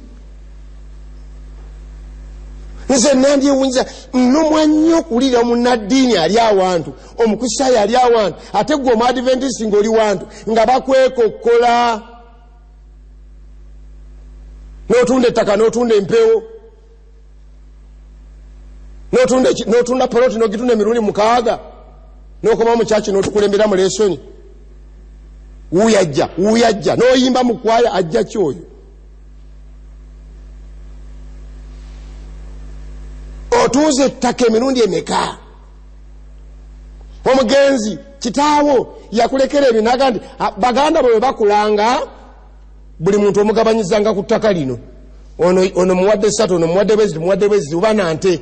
Nze nandyewunza nnumwa nnyo okuwulira omunnaddiini ali awantu, omukristaayo ali awantu, ate gwe omuadventist ng'oli wantu, nga bakwekokkola n'otunda ettaka, n'otunda empewo, n'otunda poloti, n'ogitunda emirundi 6, n'okoma mu kyaki n'otukulembera mu lesoni. Wuuyajja, wuuyajja, n'oyimba mu kwaya, ajja ki oyo? Otunze ettaka emirundi emeka? Omugenzi kitaawo yakulekera ebyo n'agamba nti baganda bo bwe bakulanga buli muntu omugabanyizanga ku ttaka lino, ono muwadde 3, ono muwadde bwezi, muwadde bwezi, oba nante.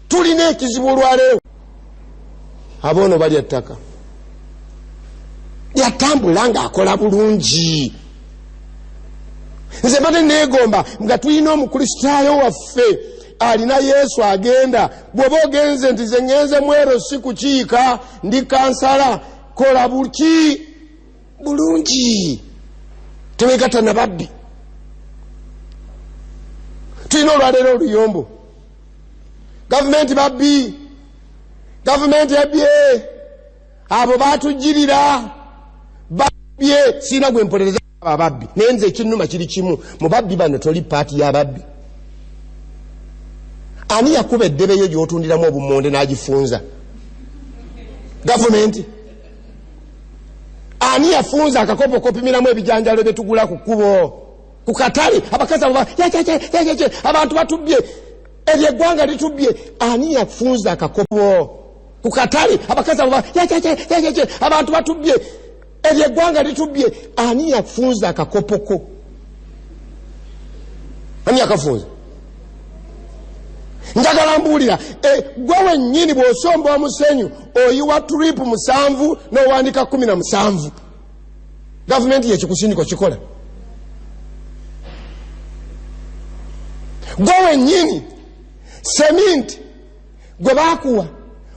Tulina ekizibu olwaleero, aboono balya ttaka. Yatambula ng'akola bulungi. Nze mbadde neegomba nga tulina omukristaayo waffe alina Yesu agenda. Bw'oba ogenze nti nze ŋŋenze mwero si kukiika, ndi kansala, kola buki? Bulungi. Teweegatta na babbi. Tulina olwaleero oluyombo, gavumenti babbi, gavumenti ebbye, abo baatujjirira babbye. Sirina gwe mpolereza ababbi, naye nze ekinnuma kiri kimu, mu babbi bano toli paati y'ababbi. Ani yakuba eddebe yo gy'otundiramu obumonde n'agifunza? Gavumenti. Ani yafunza akakopo k'opimiramu ebijanjalo bye tugula ku kkubo, ku katale? Abakazi abo abantu batubbye, eryo eggwanga litubbye. Ani yafunza akakopo ku katale? Abakazi abo abantu batubbye, eryo eggwanga litubbye. Ani yafunza akakopoko? Ani yakafunza? Njagala mbuulira, gwe wennyini bw'osomba omusenyu oyiwa turipu 7 n'owandiika 17. Gavumenti yekikusindika kikola. Gwe wennyini seminti gwe baakuwa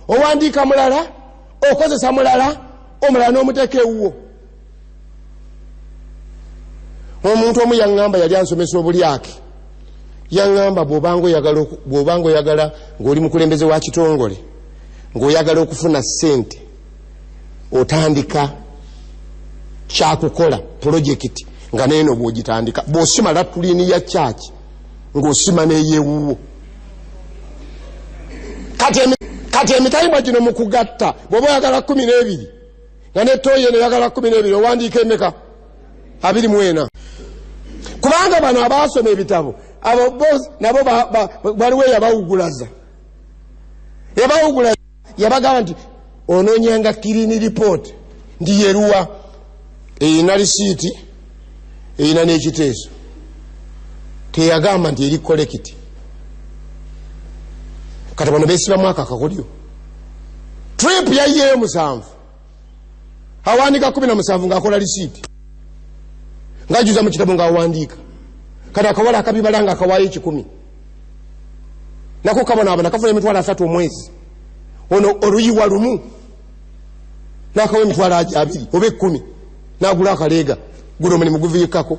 owandiika mulala, okozesa mulala, omulala n'omuteeka ewuwo. Omuntu omu yaŋŋamba, yali ansomesa obulyake, yaŋŋamba bw'obanga oyagala ng'oli mukulembeze wa kitongole, ng'oyagala okufuna ssente, otandika kyakukola pulojekiti nga neeno bw'ogitandika, bw'osima latulini ya kyaki ng'osima n'eyewuwo. Kati emitayimbwa gino mu kugatta, bw'oba oyagala 12 nga ne toyi eno oyagala 12, owandiika emeka? 24. Kubanga bano abaasoma ebitabo abo nabo waliwo eyabawugulaza, yabagamba nti onoonyanga clean report nti yeruwa erina risiiti erina n'ekiteeso. Teyagamba nti eri correct. Kati bano beesibamu ako akakodyo. Trip yayiyeyo 7, awandiika 17 ng'akola lisiiti, ng'ajuza mu kitabo ng'awandiika. Kati akawala akabibala nga akawaayo 1,000, nako kabonaabona, kafuna 30,000 omwezi. Ono oluyiwa lumu n'akawa 20,000 oba 10,000, n'agula akaleega. Guno omulimu guviikako.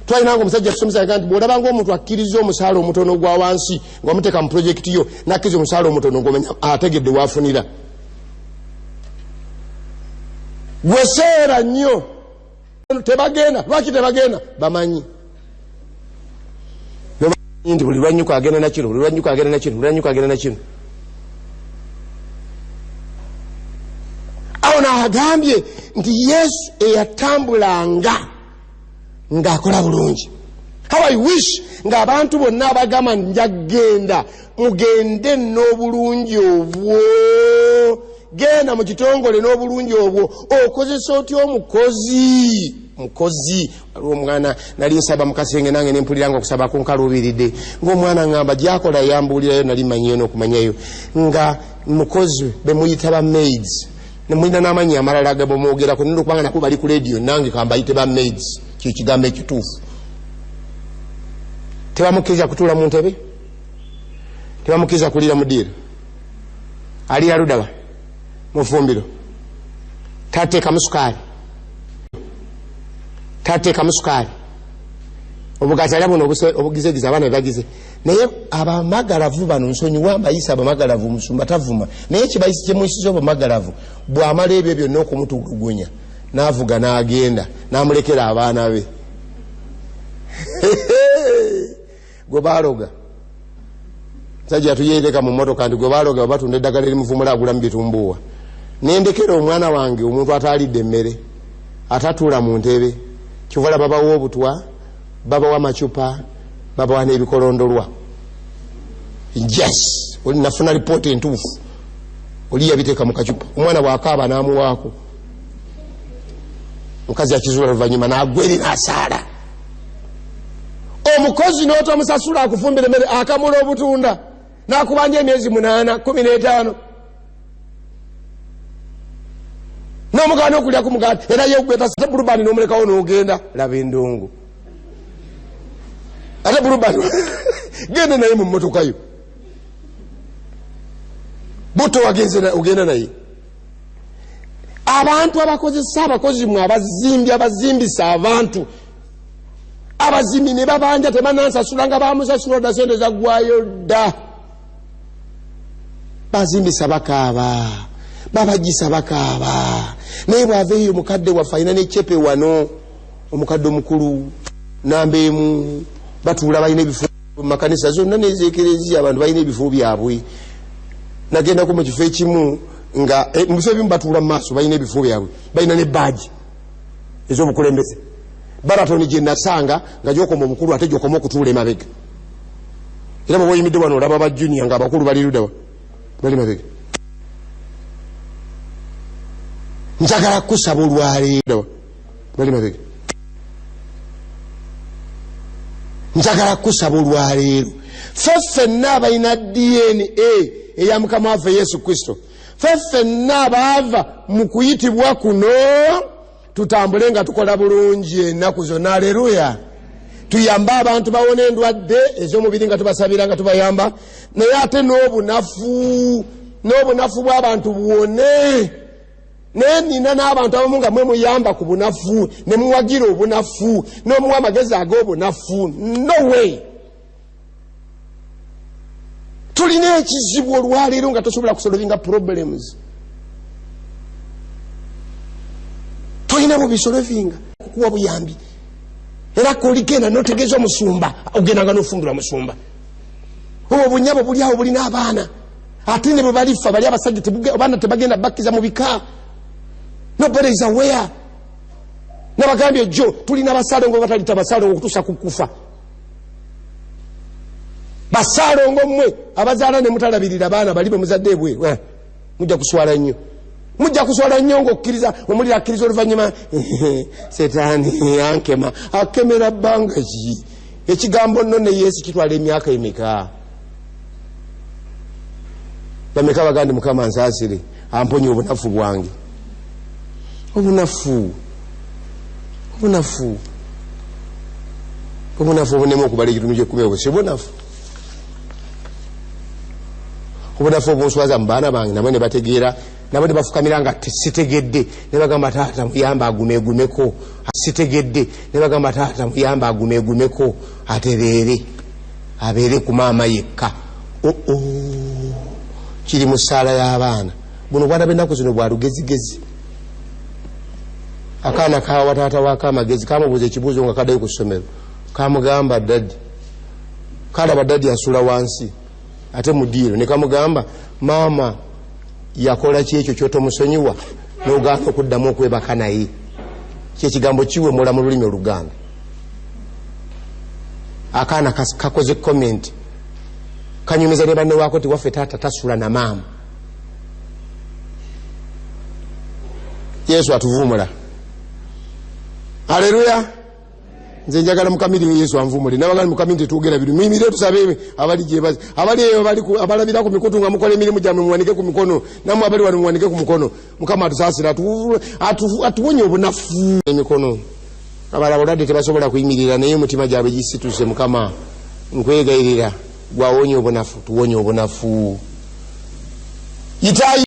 Twalinanga omusajja tusomesa nti bw'olabanga omuntu akkiriza omusaala omutono ogwa wansi ng'omuteeka mu pulojekiti yo, n'akkiriza omusaala omutono ng'omanya ategedde waafunira. Gweseera nnyo tebagenda. Lwaki tebagenda? Bamanyi nti buli lwanyuka agenda na kino, buli lwanyuka agenda na kino, buli lwanyuka agenda na kino. Awo n'agambye nti Yesu eyatambulanga ng'akola bulungi. How I wish ng'abantu bonna abagamba nja genda, mugende n'obulungi obwo. Genda mu kitongole n'obulungi obwo. Okozesa otya omukozi? Mukozi waliwo omwana nali nsaba mu kasenge nange ne mpulira nga okusaba kunkaluubiridde, ng'omwana ngamba gyakola yambuulirayo, nali mmanyiyo n'okumanyayo nga mukozi bemuyita ba maids, nemulina n'amannya amalala gabomwogerako, nina okubanga nako bali ku lediyo, nange kambayite ba maids, kyekigambo ekituufu. Tebamukkiriza kutuula mu ntebe, tebamukkiriza kuliira mu ddiiro, aliira ludaba mu ffumbiro, tateekamu sukaali, tateekamu sukaali, obugaati alya buno obugizegize, abaana bebagize. Naye abamagalavu bano, nsonyiwa mbayisa abamagalavu, musumba tavuma, naye kyemuyisiza obumagalavu, bw'amala ebyo byonna okumutulugunya n'avuga n'agenda n'amulekera abaana be. Gwe baaloga musajja tuyereka mu mmotoka nti gwe baaloga batunda eddagala erimuvumula agulamu bitumbuuwa. Nendekera omwana wange omuntu ataalidde emmere, atatuula mu ntebe, kyovala babawa obutwa, babawa amacupa, babawa n'ebikolondolwa. Yes, oli nafuna lipoota entuufu, oli yabiteeka mu kacupa, omwana bw'akaaba n'amuwaako. Omukazi akizuula luvannyuma n'agwa eri n'asaala. Omukozi n'otomusasula akufumbira emmere, akamula obutunda n'akubanja emyezi 8, 15, n'omugaana okulya ku mugaati, era ye gweta bulubani n'omulekawo n'ogenda. Laba endongo, ate bulubani genda naye mu mmotoka yo, buto ogenda naye. Abantu abakozesa abakozi mwe abazimbi, abazimbisa abantu, abazimbi ne babanja tebanansasula nga bamusasula dda, sente zaggwayo dda. Bazimbisa bakaaba, babagisa bakaaba. Naye bw'ava eyo mukadde waffe alina n'ekyepe wano, omukadde omukulu namba emu, batuula balina ebifo mu makanisa zonna n'ezeekereziya, abantu balina ebifo byabwe. Nagendako mu kifo ekimu nga mu bifo ebimu batuula mu maaso, balina ebifo byabwe, balina ne baagi ez'obukulembeze. Baratoni gye nasanga nga gyokoma omukulu ate gyokoma okutuula emabega, era bw'oba oyimidde wano olaba ba junior nga abakulu bali luddawa, bali mabega. Njagala kusaba olwaleero, bali mabega. Njagala kusaba olwaleero, ffe ffenna abalina DNA eya Mukama waffe Yesu Kristo, ffe ffenna abaava mu kuyitibwa kuno, tutambule nga tukola bulungi ennaku zonna. Aleluya. Tuyambe abantu bawone endwadde ez'omubiri nga tubasabira, nga tubayamba, naye ate n'obunafu, n'obunafu bw'abantu buwone. Naye nina n'abantu abamu nga mwe muyamba ku bunafu, ne muwagira obunafu, n'omuwa amagezi ag'obunafu. No way. Tulina ekizibu olwaleero nga tosobola kusolvinga problems, tolina bubisolvinga kukuwa buyambi, era koligenda notegeeza omusumba, ogendanga nofumbirwa musumba. Obwo obunyabo buli awo bulina abaana, ate ne bwe balifa bali abasajja abaana tebagenda bakkiza mu bika. Nobody is aware. Nabagambye jjo tulina basalongo batalita basalongo okutuusa ku kufa. Basalongo mmwe abazaala ne mutalabirira baana bali bemuzadde ebweru, mujja kuswala nnyo, mujja kuswala nnyo ng'okkiriza omuliro akkiriza oluvannyuma setaani ankema akemera bbanga ki? Ekigambo nno ne Yesu kitwala emyaka emeka? Bameka bagandi Mukama nsaasire amponye obunafu bwange. Obunafu obunafu obunafu obunema okubala ekitundu ky'ekkumi, obwo si bunafu? Obunafu obunswaza mu baana bange, nabo ne bategeera, nabo ne bafukamira nga sitegedde, ne bagamba taata muyamba agumegumeko. Sitegedde, ne bagamba taata muyamba agumegumeko, atereere abeere ku maama yekka. Oo, kiri mu ssaala y'abaana. Buno bwana b'ennaku zino bwa lugezigezi. Akaana kawa taata waako amagezi, kamubuuza ekibuuzo nga kaddayo ku ssomero. Kamugamba daddy, kalaba daddy asula wansi ate mu ddiiro, ne kamugamba, maama yakola ki ekyo kyotomusonyiwa n'ogaana okuddamu okwebaka naye? Kyekigambo kiwemula mu lulimi Oluganda. Akaana kakoze comment, kanyumiza ne banne waako ti waffe taata tasula na maama. Yesu atuvumula. Aleluya. Nze njagala mukamiri Yesu anvumule. Nabagala mukamiri tetwogera biri muyimire tusabe. Abali gyebazi, abali eyo, abalabira ku mikutu nga mukola emirimu gyammwe, muwanike ku mikono. Nammwe abali wano muwanike ku mukono. Mukama atusaasira, atuwonye obunafu. Emikono abalala balwadde tebasobola kuyimirira, naye omutima gyabwe gisituse. Mukama, nkwegayirira, gwawonya obunafu, tuwonye obunafu. Yitayi.